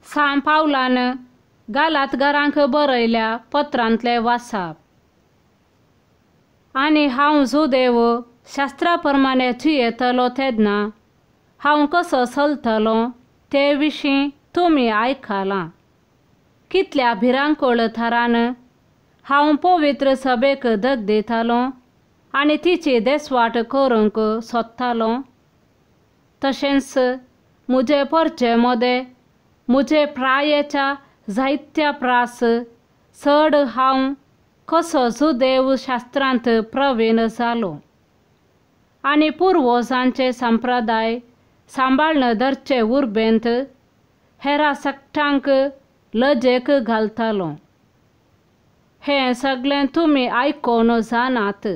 सांत पावलान गालातगारांक बरयल्या पत्रांतले वासाप. आनी हांव जुदेव शास्त्रा प्रमाणे जियेतलो तेन्ना हांव कसो चलतलो ते विशीं तुमी आयकलां. कितल्या भिरांकूळ थरान हांव पवित्र सभेक दग दितालो आनी तिची देसवाट करूंक सोदतालो. तशेंच म्हजे परचे मदें म्हजे प्रायेच्या जायत्या प्रास चड हांव कसो जुदेव शास्त्रांत प्रवीण जालो आनी पुर्वजांचे संप्रदाय सांबाळन धरचे उर्बेंत हेरा सगटांक लजेक घालतालो. हें सगळें तुमी आयकून जाणात.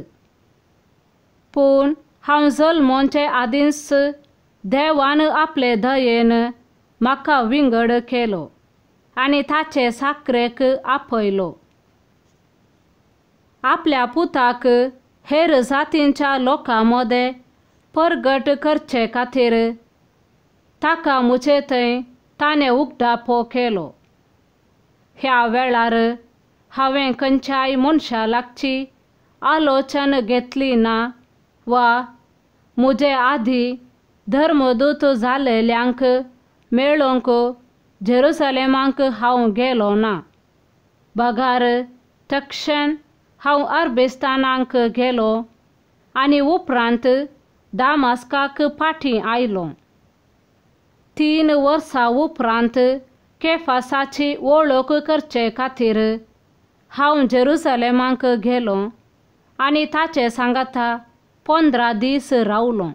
पूण हांव जल्मोचे आदींच देवान आपले दयेन म्हाका विंगड केलो आनी ताचे साकरेक आपयलो. आपल्या पुताक हेर जातींच्या लोकां मदें परगट करचे खातीर ताका म्हजे थंय ताणें उगडापो केलो. ह्या वेळार हांवें खंयच्याय मनशा लागची आलोचन घेतली ना वा म्हजे आदीं धर्मदूत जाल्ल्यांक मेळोवंक जेरुसलेमाक हांव गेलो ना. बगार तक्षण हांव अरबिस्तानाक गेलो आनी उपरांत दामास्काक फाटीं आयलो. 3 वर्सां उपरांत केफासाची वळख करचे खातीर हांव जेरुसलेमाक गेलो आनी ताचे सांगाता 15 दीस रावलो.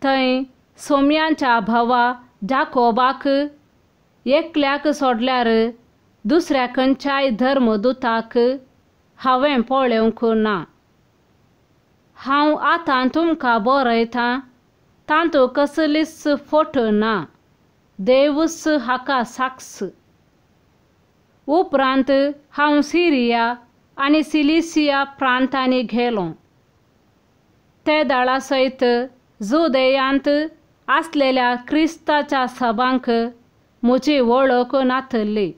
थंय सोम्यांच्या भावा जाकोबाक एकल्याक सोडल्यार दुसऱ्या खंयच्याय धर्मदूताक हांवें पळोवंक ना. हांव आतां तुमकां बरयतां तातूंत कसलीच फट ना. देवूच हाका साक्ष. उपरांत हांव सिरिया आनी सिलिसिया प्रांतांनी गेलो. ते दळा सयत जुदेयांत आसलेल्या क्रिस्ताच्या सभांक म्हजी वळख नातली.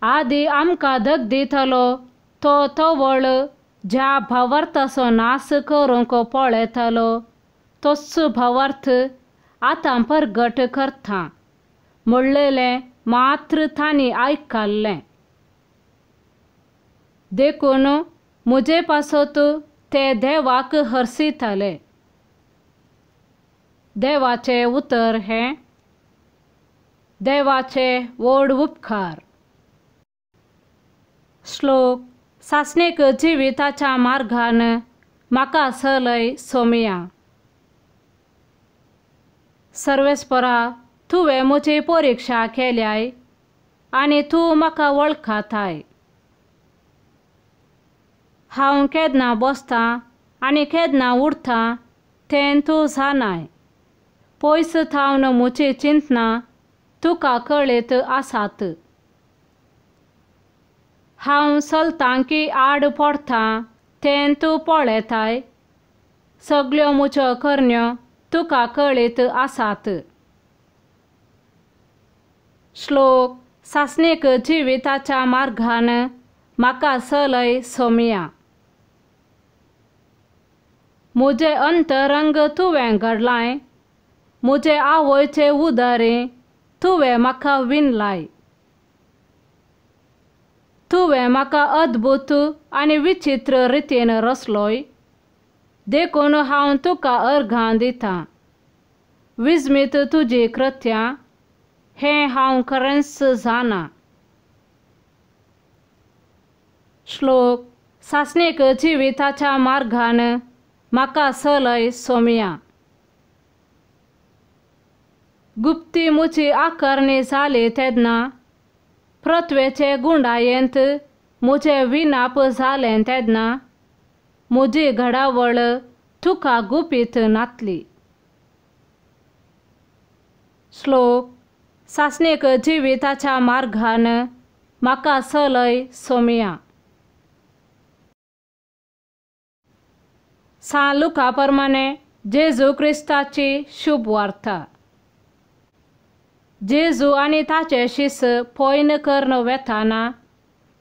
आदी आमकां धग दितलो तो तवळ ज्या भावार्थाचो नाश करूंक पळयतालो तोच भावार्थ आतां परगट करता म्हणलेलें मात्र तांणी आयकल्लें. देखून म्हजे पासत ते देवाक हरसिताले. देवाचें उतर हें. देवाचे व्हड उपकार. श्लोक. सासणीक जिविताच्या मार्गान म्हाका चलय सोमया. सर्वेस्परा, तुवें म्हजी परिक्षा केल्याय आनी तूं म्हाका वळखताय. हांव केन्ना बसतां आनी केन्ना उठतां तें तूं जाणाय. पयस थावन म्हजी चिंतनां तुका कळीत आसात. हांव चलतां की आड पडटां तें तूं पळयताय. सगळ्यो म्हज्यो करण्यो तुका कळीत आसात. श्लोक. सासणीक जिविताच्या मार्गान म्हाका चलय सोमया. म्हजें अंतरंग तुवें घडलाय. म्हजे आवयचे उदारी तुवें म्हाका विणलाय. तुवें म्हाका अद्भुत आनी विचित्र रितीन रचलोय. देखून हांव तुका अर्घां दितां. विस्मीत तुजी कृत्यां हें हांव खरेंच जाणा. श्लोक. सासणीक जिविताच्या मार्गान म्हाका चलय सोमया. गुप्ती म्हजी आकारणी जाली तेन्ना पृथ्वेचे गुंडायेंत म्हजें विनाप जालें तेन्ना म्हजी घडावळ तुका गुपीत नातली. श्लोक. सासणीक जिविताच्या मार्गान म्हाका चलय सोमया. सांत लुका प्रमाणे जेजू क्रिस्ताची शुभ वार्ता. जेजू आनी ताचे शीस पयन करून वेताना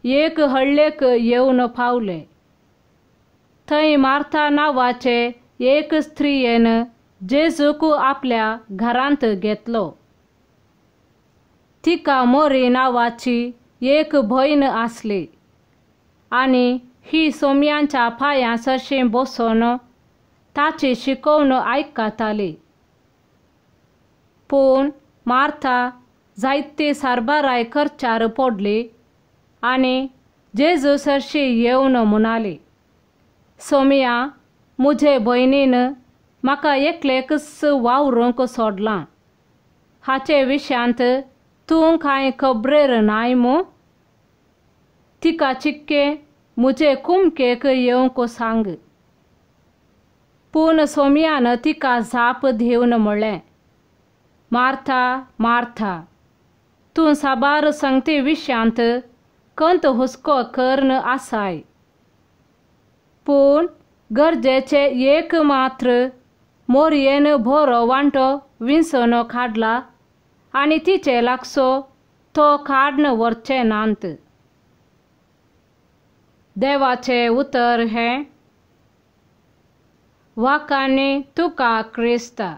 एक हळ्ळेक येवन पावले. थंय मार्था नांवाचे एक स्त्रियेन जेजूक आपल्या घरांत घेतलो. तिका मोरी नांवाची एक भयण आसली आनी ही सोम्यांच्या पांयां सरशीं बसून ताची शिकोवन आयकताली. पूण मार्था जायती सारबाराय करच्यार पडली आनी जेजू सरशी येवन म्हणाली, सोम्या, म्हजे भयणीन म्हाका एकलेकच वावरूंक सोडलां. हाचे विशयांत तूं कांय खबरेर नाय मू? तिका चिक्के म्हजे कुमकेक येवंक सांग. पूण सोम्यान तिका जाप दिवन म्हळें, मार्था, मार्था, तूं साबार संगती विशयांत कंत हुस्को करून आसाय, पूण गरजेचे एक मात्र मोरयेन बरो वांटो विंचोन काडला आनी तिचे लागसो तो काडन व्हरचे नात. देवाचें उतर हें. वाखाणी तुका क्रिस्ता.